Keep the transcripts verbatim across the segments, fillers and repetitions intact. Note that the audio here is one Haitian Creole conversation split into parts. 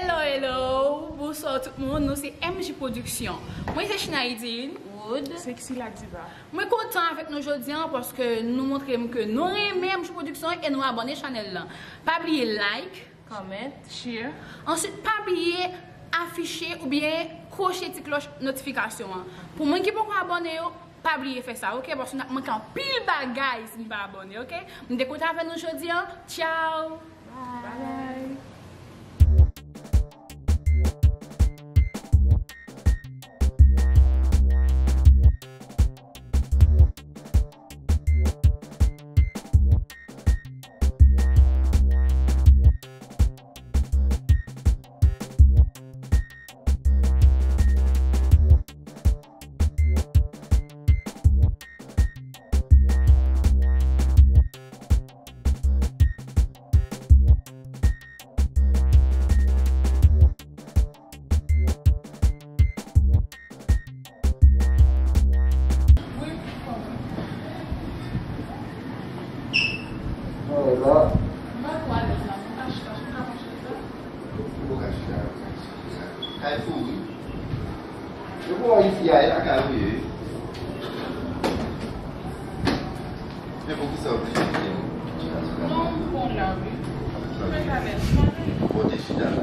Hello, hello, bonswa tout moun, nou se M J Production. Mwen se Shinaidine Wood. Sexy la diva. Mwen kontan avèk nou jodi a paske nou montre m ke nou renmen M J Production e nou abòne chanèl lan. Pa bliye like, comment, share. Answit, pa bliye afiche oubyen kwoche ti klòch notifikasyon an. Pou moun ki poko abòne yo, pa bliye fè sa, oke? Paske n ap manke anpil bagay si n pa abòne, oke? M te kontan avè nou jodi a. Tchao! Bye! Kay fou wi. Yo pran isi a, e lakay ou ye wi. Men poukisa w oblije kite m? Non, m bon la wi. Mwen alèz. Bon, te chita la.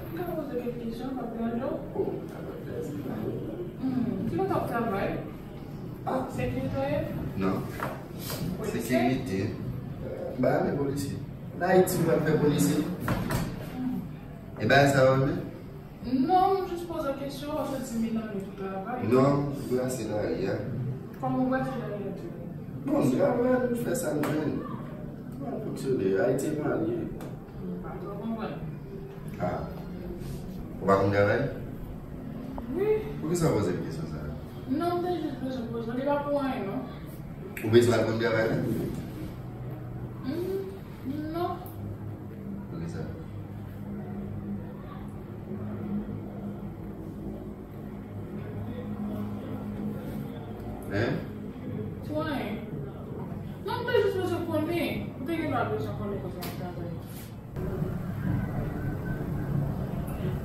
M ka poze kèk kesyon, pa p deranje w? Oh, pa p deranje. Hmm, ki kote w ap travay? Ah. Sekirite w ye? Non. Polisye? Sekirite. M pa ale polisye. Nan Ayiti, m pral fè polisye. Hmm. E bagay sa yo, men? Non, m jis poze w kesyon, paske w di m nan lòt travay. Non, m brase lari a. Kòman w brase lari a tou? Bon, m travay, m fè sa m jwenn. M ap fonksyone. Ayiti e mal ye. M pa twò konprann. Ah. Ou pa konn travay? Wi. Poukisa w poze m kesyon sa a? Non, m te jis bezwen poze w. Li pa pou anyen, non. Ou bezwen al konn travay menm? Hmm, non. Poukisa? Hein? Pou anyen. Non, m te jis bezwen konnen. M te gen dwa bezwen konnen kote w ap travay.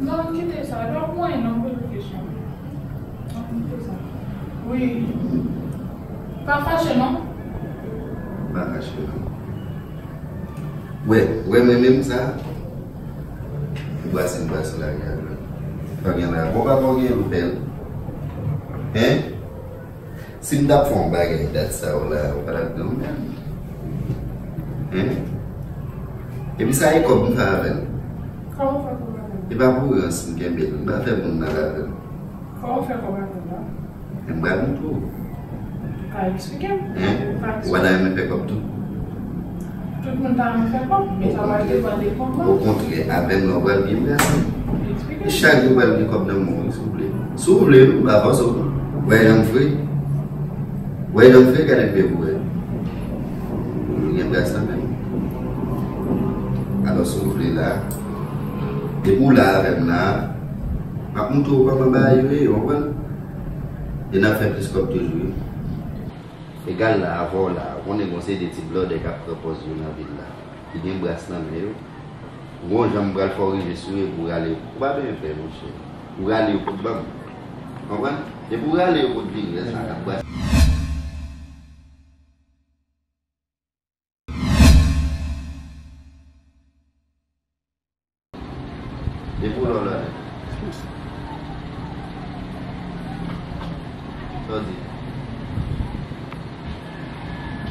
Non, m kite sa. Lè w mwen, non, m poze kesyon. Non, m kite sa. Wi. Pa fache, non? Pa fache, non. Wè, wè mwen menm sa. Brase m brase lari a, bro. Pa gen la. Bon, pa bon gen loupè. Hein? Si m t ap fè yon bagay dat sa w la, ou pa t ap gen yon mèm. Hein? Epi sa e kòb m fè avè l. Kòman w fè kòb avè l? E pa pou rans m kenbe l. M pa fè moun mal avè l. Kòman w fè kòb avè l la? M pral montre w. Ou ka eksplike m? Hein? Ou pa ta renmen fè kòb tou? Tout moun ta renmen fè kòb, men sa va depann de kòb la. Okontrè, avè m nan w pral byen brase. Eksplike m. Chak jou w pral gen kòb nan men w, si w vle. Si w vle, wi, m pa fòse w. Wè jan m fre. Wè jan m fre, gade m fè pou wè. M gen bras nan men m. Alò, si w vle la, depi w la avè m la, m ap montre w kòman bagay yo ye, w konprann? E n ap fè plis kòb toujou, wi. Egal la, avè w la, ou konnen gon seri de ti blòdè k ap pran pòz yo nan vil la, ki gen bras nan men yo. Gon jan m pral fè w rive sou yo epi w rale yo. Ou pa bezwen pè, monchè. Ou rale yo pou t ban m. Konprann? Epi w rale yo pou t vini, lè sa a, n ap brase. Depi w la w la. Sa w di?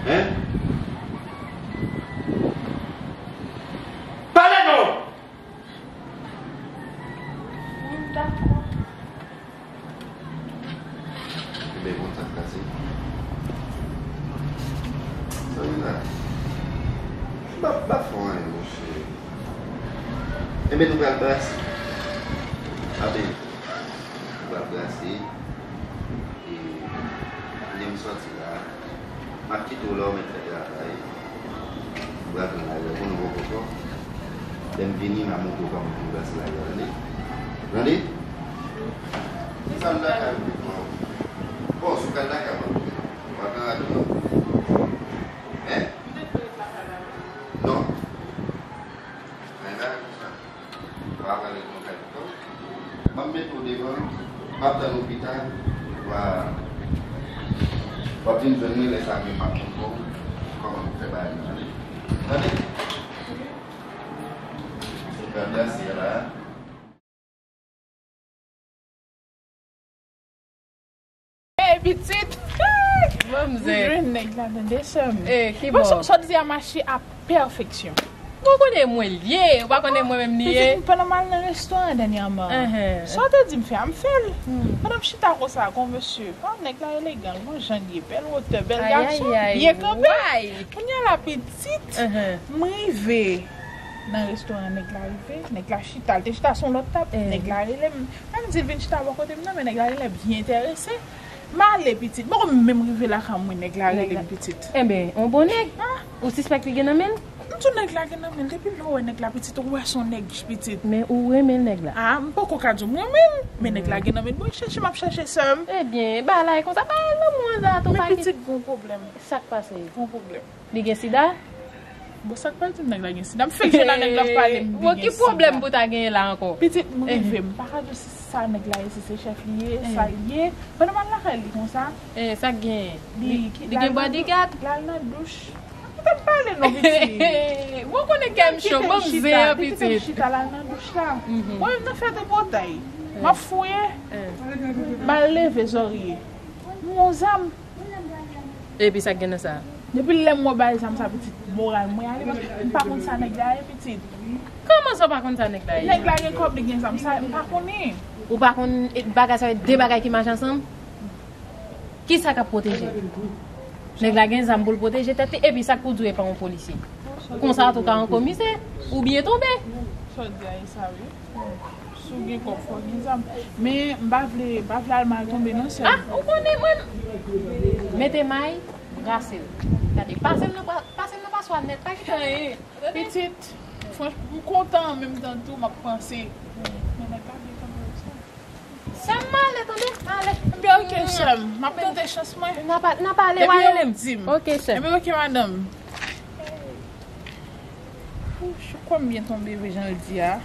Hein? Pale non! Wi, m dakò. Enben, bon, sa k pase? Sa w la? M ap, m ap fè anyen, monchè. Enben, nou pral brase. Abe, nou pral brase. E, lè m sòti la, m ap kite w la, ou mèt fè travay. M pral pran lari a, konnen w poko fò. Lè m vini, m a montre w kòman pou w brase lari a, tande? Tande? Se sa m lakay ou vin pran ou. Bon, si w pral lakay ou, w ap pran rapid. Hein? M te dwe ret lakay la. M ap tann ou pita, w a, w ap vin jwenn mwen, lè sa a menm m ap montre w kòman pou fè bagay yo ale. Tande? Ou pral danse la. Ey, pitit! Manzè. Ou jwenn nèg la, tande, sè m. Eh, ki bò? Bon, sa, sa w di a mache a pèfeksyon. Bon, konnen mwen l ye, ou pa konnen mwen menm li ye. Pitit, pandan m al nan restoran dènyèman, sa w te di m fè a, m fè l. Pandan m chita konsa, gon mesye, oh, nèg la elegan, bon jan l ye, bèl wotè, bèl gason, byen kanpe. Kounye a la, pitit, m rive nan restoran, nèg la rive, nèg la chita, l te chita sou yon lòt tab, nèg la rele m. Mwen m di l vin chita bò kote m nan, men nèg la genlè byen enterese. M ale, pitit. M poko menm rive lakay mwen, nèg la rele m, pitit. Enben, yon bon nèg. Ou sispèk li gen nan men l? M di w nèg la gen nan men l. Depi lè w wè nèg la, pitit, ou wè se yon nèg, pitit. Men ou renmen l, nèg la? Ah, m poko ka di w m renmen l, men nèg la gen nan men l. Bon, chèche, m ap chèche, sè m. Ebyen, bagay la e konsa, bagay lanmou an la, tou. Men pa gen pitit, gon pwoblèm. Sa k pase? Gon pwoblèm. Li gen sida? Bon, sa k pral di m nèg la gen sida? M fèk jwenn a nèg la ap pale m di gen sida. Bon, ki pwoblèm pou ta genyen la ankò? Pitit, m rive, m pa ka di w si sa nèg la ye, si se chèf li ye, sa l ye. Pandan m al lakay li konsa. Eh, sa k genyen? Li, li gen bodyguard? L al nan douch. Kite m pale non, pitit. Bon, konnen kè m cho, ban m zen an, pitit. Kite m chita, l al nan douch la. Mwen menm nan fè tripotay. M ap fouye. M al leve zòrye. M gon zam. Epi sa k gen nan sa? Depi lè m wè bay zam sa, pitit, moral mwen ale, paske m pa konn sa nèg la ye, pitit. Kòman sa w pa konn sa nèg la ye? Nèg la gen kòb, li gen zam, sa m pa konnen. Ou pa konn, e, bagay sa yo, de bagay ki mache ansanm? Kisa k ap pwoteje? Nèg la gen zam pou l pwoteje tèt li, epi sa k pou di w e pa yon polisye? Konsa tou ka yon komisè, ou byen tonbe. Sa w di a, e sa wi. Si w gen kòb, fò w gen zam. Men, m pa vle, m pa vle al mal tonbe non, sè m. Ah, ou konnen mwen. Mete may, brase l. Gade, pase l nan pa-, pase l nan paswa nèt, pa kite anyen. Pitit, franch, m kontan an menm tan tou, m ap panse. Men nèg la byen kanpe konsa. Sè m, m ale, tande, m ale. Ebyen, oke, sè m, m ap tante chans mwen. N a pa-, n a pale, w a rele m. Depi w di m. Oke, sè m. Ebyen, oke, madanm. Ou, je crois m byen tonbe vre jan l di a.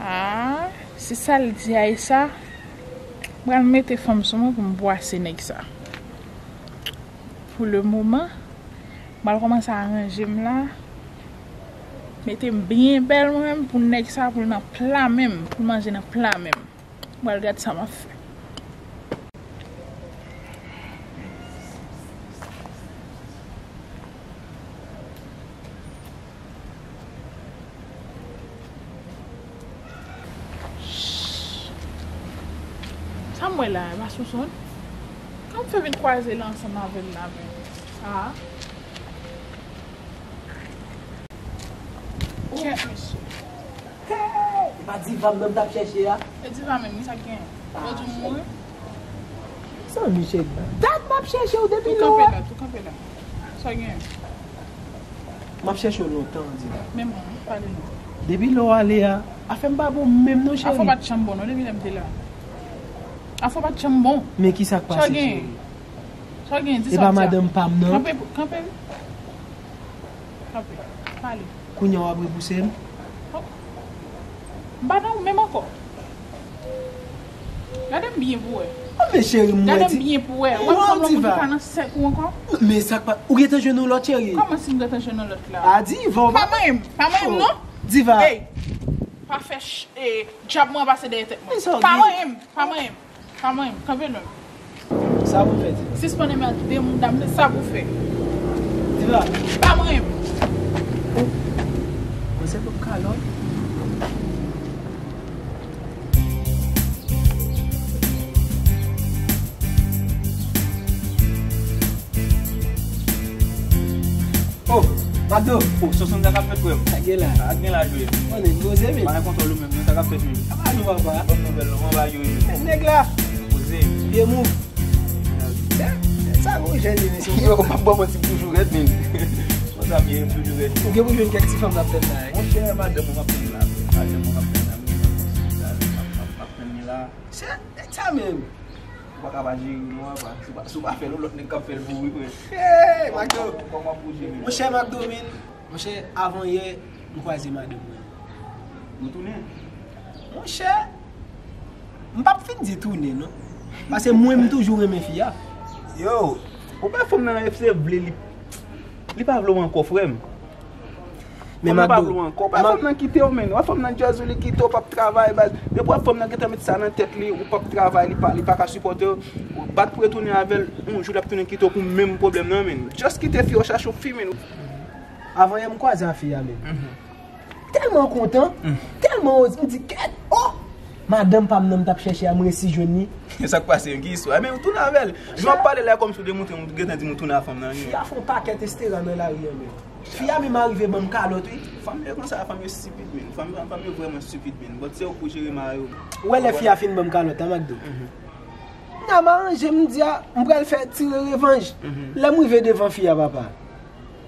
Ah, si sa l di a e sa, m pral mete fanm sou mwen pou m bwase nèg sa. Pou le moman, m pral kòmanse aranje m la. Mete m byen bèl mwen menm pou nèg sa, pou l nan pla menm, pou l manje nan pla menm. M pral gad sa m ap fè. Sa m wè la, e pa sou sonn? Kòman m fè vin kwaze la ansanm avè l la menm? Ah. Kèt mesye. Hey! E pa Diva m nan m t ap chèche a? E Diva menm, wi, sa k genyen? Ou di m mouri? Sa Michel la? Dat m ap chèche w depi lè w a. Tou kanpe la, tou kanpe la. Sa genyen? M ap chèche w lontan, Diva. Men mwen, pale non. Depi lè w ale a, afè m pa bon menm non, cheri. Afè w pa t janm bon non, depi lè m te la. Afè w pa t janm bon. Men kisa k pase, cheri? Sa genyen? Sa genyen, di sa w di a. E pa madanm pa m nan. Kanpe, kanpe. Kanpe. Pale. Kounye a w ap repouse m? Oh. M pa nan ou menm ankò. Gade m byen pou wè. Oh, men cheri, m wè. Gade m byen pou wè. W ap sanble yon moun ki pa nan sèk ou ankò. Men sa k pa, ou gentan jwenn yon lòt, cheri? Kòman si m gentan jwenn yon lòt la? A, Diva, w pa manyen m, pa manyen m non. Diva. Ey, pa fè ch-, e, djab mwen pase dèyè tèt mwen. Pa manyen m, pa manyen m. Pa manyen m, kanpe lwen. Sa pou fè, Diva? Sispann enmède m, dam, se sa pou fè. Diva. Pa manyen m. Mwen se pou kalòt. Oh, Makdo. Oh, Sonsonn, sa k ap fèt, frè m? Sa gen la? Sa gen la, jwe. Konnen, poze, men. Pa gen kontwòl ou menm, non, sa k ap fèt, menm? Apa nou, papa? Bòn nouvèl, non, anba yo, men. Nèg la. Poze. Vye mou. Sa, sa, gon jèn, men, se. Yo, m ap ba w manti, m toujou rèd, men. Konsa m ye, m toujou rèd. Ou gen pou jwenn kèk ti fanm k ap fèt la, wi. Monchè, madanm mwen m ap tann la, frè. Madanm mwen m ap tann la, m ap, m ap, m ap tann li la. Se nèg sa menm. Ou pa ka pa jere non, apa. Si w pa, si w pa fè l, yon lòt nèg k ap fè l pou ou, wi, frè. Hey, Makdo. Kòman pou jere? Monchè Makdo, men, monchè, avan yè, m kwaze madanm mwen. Nou tounen? Monchè, M p ap fin di tounen, non. Paske mwen, m toujou renmen fi a. Yo, ou pa fanm nan, se vle li, li pa vle w ankò, frè m. Men fanm nan pa Macdo, vle w ankò. Ou pa fanm nan kite w, men. Ou pa fanm nan jazz ou, li kite w, p ap travay, baz. Depi w fanm nan gentan met sa nan tèt li, ou p ap travay, li pa, li pa ka sipòte w. Ou pa t pou retounen avè l, yon jou l ap tounen kite w pou menm pwoblèm nan, men. Just kite fi a, chache yon fi, men. Avan yè, m kwaze a fi a, men. Tèlman kontan, tèlman oze, m di, "Kèt, oh! Madanm pa m nan m t ap chèche a, m resi jwenn li." E sa k pase, ki istwa? Men ou tounen avè l. Jan w ap pale la, kòmsi w te montre m, ou gentan di m ou tounen a fanm nan, wi. Fi a fè yon pakèt estera nan lari an, men. Fi a menm arive ban m kalòt, wi. Fanm yo konsa, fanm yo stipid, men. Fanm, fanm yo vrèman stipid, men. But se ou k pou jere mari w. Ou wè lè fi a fin ban m kalòt la, Macdo? M nan m aranje, m di a, m pral fè tire revanj. Lè m rive devan fi a, papa.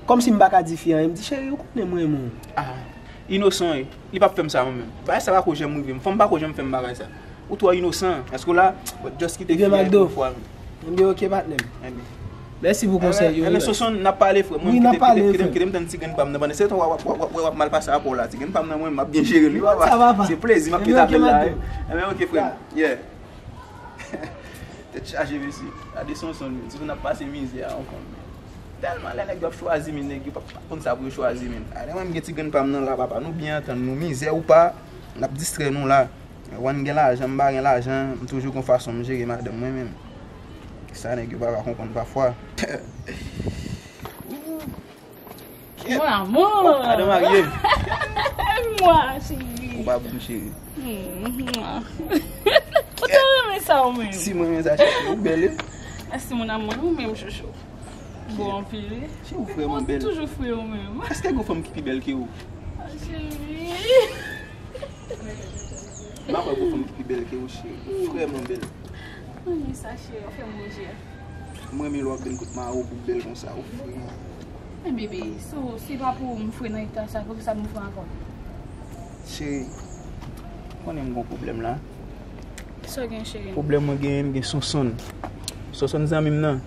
Kòmsi m pa ka di fi a anyen, m di, "Cheri, ou konnen m renmen w." Ah, inosan, wi. Li p ap fè m sa, mwen menm. Bagay sa pa ko janm rive m. Fanm pa ko janm fè m bagay sa. Ou twò inosan. Èske w la? But just kite fi a yon fwa, men. Ebyen, ok, patnè m. Ebyen. Mèsi pou konsèy yo. Ebyen, Sosonn, n ap pale, frè. Mwen, wi, n ap pale, frè. Kite m tann ti grenn pa m nan, pandan se tan w ap, w ap, w ap, w ap mal pase rapò la. Ti grenn pa m nan, mwen, m ap byen jere li, papa. Sa va, papa. Se plezi, m ap mete avè l la, wi. Ebyen, ok, frè. Yeah. Tèt chaje, mesye. Gade Sonsonn, men. Timoun ap pase mizè ankò, men. Tèlman lè nèg yo ap chwazi, men, nèg yo pa, pa konn sa pou yo chwazi, men. Alè, mwen, m gen ti grenn pa m nan la, papa. Nou byen antann nou. Mizè ou pa, n ap distrè nou la. Wan gen lajan, m pa gen lajan, m toujou gon fason m jere madanm mwen menm. Sa nèg yo pa ka konprann pafwa. Mon amour. Madanm marye. Mwa, cheri. Ou pa bon, cheri. Ou te renmen sa ou menm? Si mwen renmen sa, cheri, ou bèl, wi. Èske mon amour, ou menm, chouchou? Bon anpil, wi. Cheri, ou vrèman bèl. Ou toujou fre ou menm. Èske gen fanm ki pi bèl ke ou? Ah, cheri. M pa kwè gon fanm ki pi bèl ke ou, cheri. Ou vrèman bèl. Mwen renmen sa, cheri. Ou fè m rougir. Mwen renmen lè w ap vin kot mari w pou w bèl konsa, ou fre. Men bebe, so, se pa pou m fre nan eta sa, poukisa m fre ankò? Cheri, ou konnen m gon pwoblèm la. Sa w gen, cheri? Pwoblèm mwen genyen, m gen Sonsonn. Sonsonn zanmi m nan.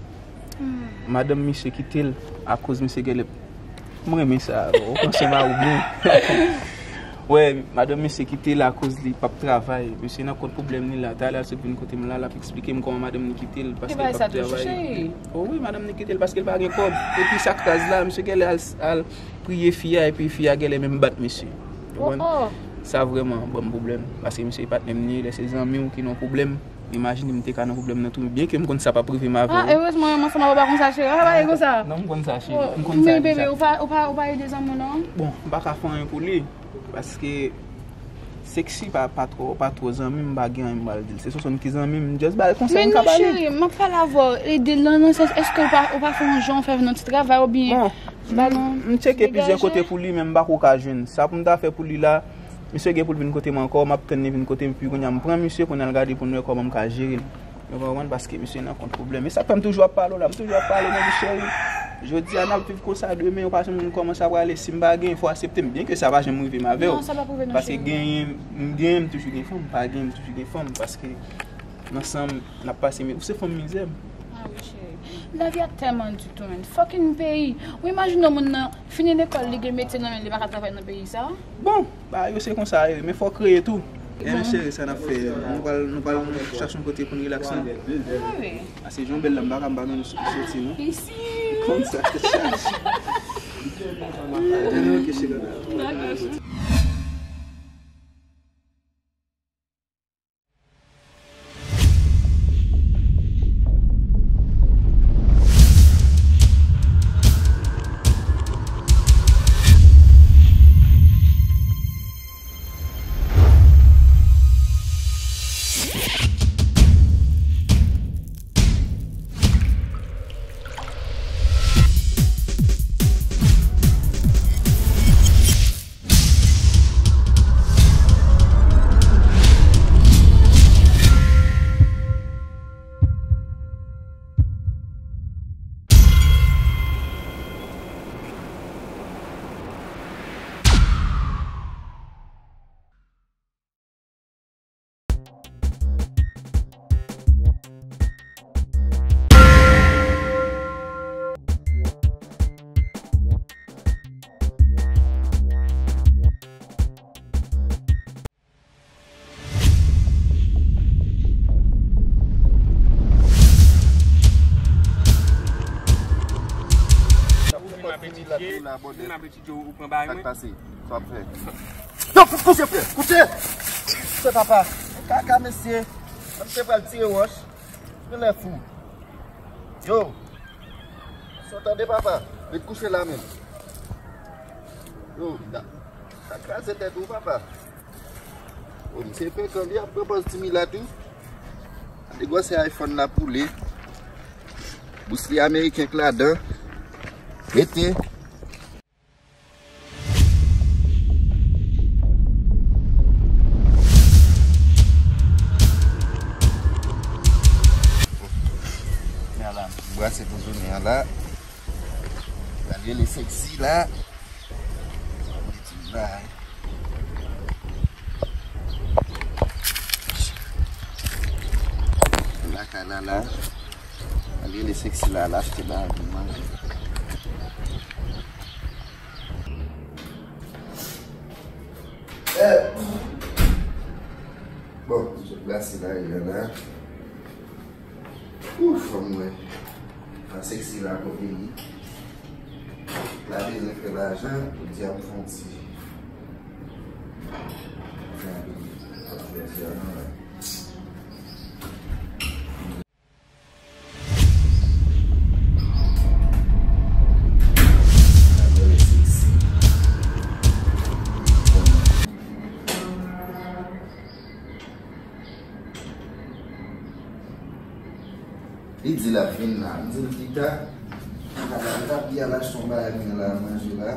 Madanm misye kite l akoz misye genlè, m renmen sa, ou panse mari w byen. Wè, madanm misye kite l akoz li p ap travay. Misye nan kont pwoblèm li la. Talè a l sot vin kote m la, l ap eksplike m kòman madanm li kite l paske l p ap travay. O wi, madanm li kite l paske l pa gen kòb. Epi sa k raz la, misye genlè al, al priye fi a, epi fi a genlè menm bat misye. Ou konprann? Sa vrèman ban m pwoblèm. Paske misye e patnè m li ye, lè se zanmi w ki nan pwoblèm, imajine m te ka nan pwoblèm nan tou. Byenke m konn sa p ap rive m avè w. Ah, erezman, menm ansanm avè w pa konsa, cheri. Ou pa pale konsa. Non, m konn sa, cheri. M konn sa deja. Men bebe, ou pa, ou pa, ou pa ede zanmi w, non? Bon, m pa ka fè anyen pou li. Paske Sexy pa, pa twò, pa twò zanmi m, m pa gen anyen m pral di l. Se Sonsonn ki zanmi m, m just ba l konsèy m ka ba li. Men non, cheri, m ap pale avè w. Ede l nan, nan sans, èske ou pa, ou pa fè yon jan w fè nan ti travay oubyen... Bon, m tcheke plizyè kote pou li, men m pa ko ka jwenn. Sa pou m ta fè pou li la, misye gen pou l vin kote m ankò, m ap tann li vin kote m, epi kounye a m pran misye pou n al gade pou n wè kòman m ka jere l. Ou konprann? Paske misye nan kont pwoblèm. E sa k fè m toujou ap pale w la, m toujou ap pale w, men cheri. Jodi a n ap viv konsa, demen ou pa janm konn kòman sa prale. Si m pa genyen, fò w aksepte m. Byenke sa pa janm rive m avè w. Non, sa p ap rive non, cheri. Paske genyen, m genyen, m toujou gen fanm, m pa genyen, m toujou gen fanm. Paske nan san m, n ap pase, men ou se fanm mizè m. Ah wi, cheri. Lavi a tèlman di tou, men. Fucking peyi. Ou imajine yon moun nan fini lekòl, li gen metye nan men l, li pa ka travay nan peyi sa? Bon, bagay yo se konsa yo ye, men fò w kreye tou. Ebyen, cheri, sa n ap fè? Nou pral, nou pral chache yon kote pou n rilaks, non? Wi. Paske jan w bèl la, m pa ka, m pa menm soti, non. Isi. Konn sa, tèt chaje. Ebyen, ok, cheri. Dakò. Fè ti milat ou la, bòdè. Mwen ap etidye, ou pran bagay mwen. Sa k pase? Sa w ap fè? Yo, kouche, frè, kouche! Kouche, papa. Kaka, mesye. Mwen te pral tire wòch. Genlè fou. Yo. Sa w tande, papa? Ret kouche la menm. Yo, da. Sa kraze tèt ou, papa. O, misye frekan, li ap pran pòz ti milat wi. Gade gwosè iPhone la pou li. Bous li ameriken k ladan. Rete. Brase pou jounen an la. Gade li seksi la. Mwen ti bay. Lakay la la. Gade li seksi la, la achte bagay pou manje. Eh. Bon, m sot glase la, la. Ouf, fanm mwen. Sa seksi la kote li. La bezwen fè lajan, jodi a m fè yon ti. Fè anpil. Jodi a non la. Li di l ap vin la. M di l pita. Li t ap di al achte yon bagay pou mwen la, manje la.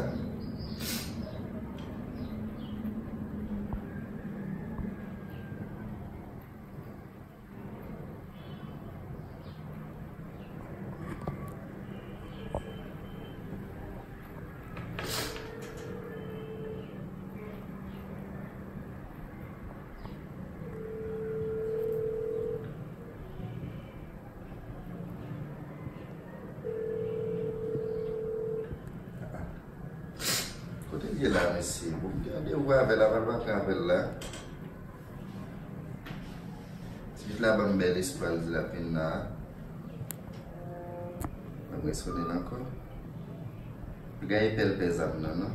Kote l ye la, mesye? Bon, m gen randevou avè l, apa l pa pran apèl la. Ti fi la ban m bèl espwa, l di l ap vin la. Mwen resone l ankò. Li genlè pè l pè zam nan, non?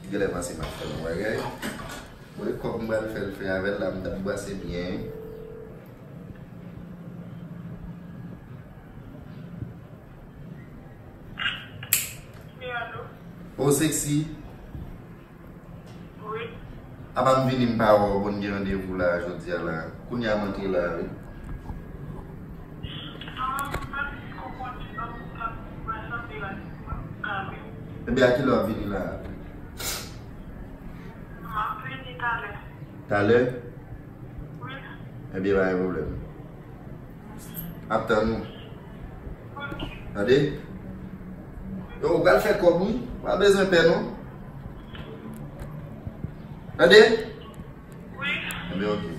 Li genlè panse m ap fè l yon bagay. Bon, e kòb m pral fè l fè avè l la, m t ap brase byen wi. Wi, alo? O, seksi. Wi. Apa m vini m pa wè w, bon, n gen randevou la jodi a la. Kounye a m antre la wi. Ebyen, a kilè w ap vini la? M ap vini talè. Talè? Wi. Ebyen, pa gen pwoblèm. Ap tann ou. Tande? Yo, ou pral fè kòb wi. Pa bezwen pè non. Tande? Wi. Ebyen, ok.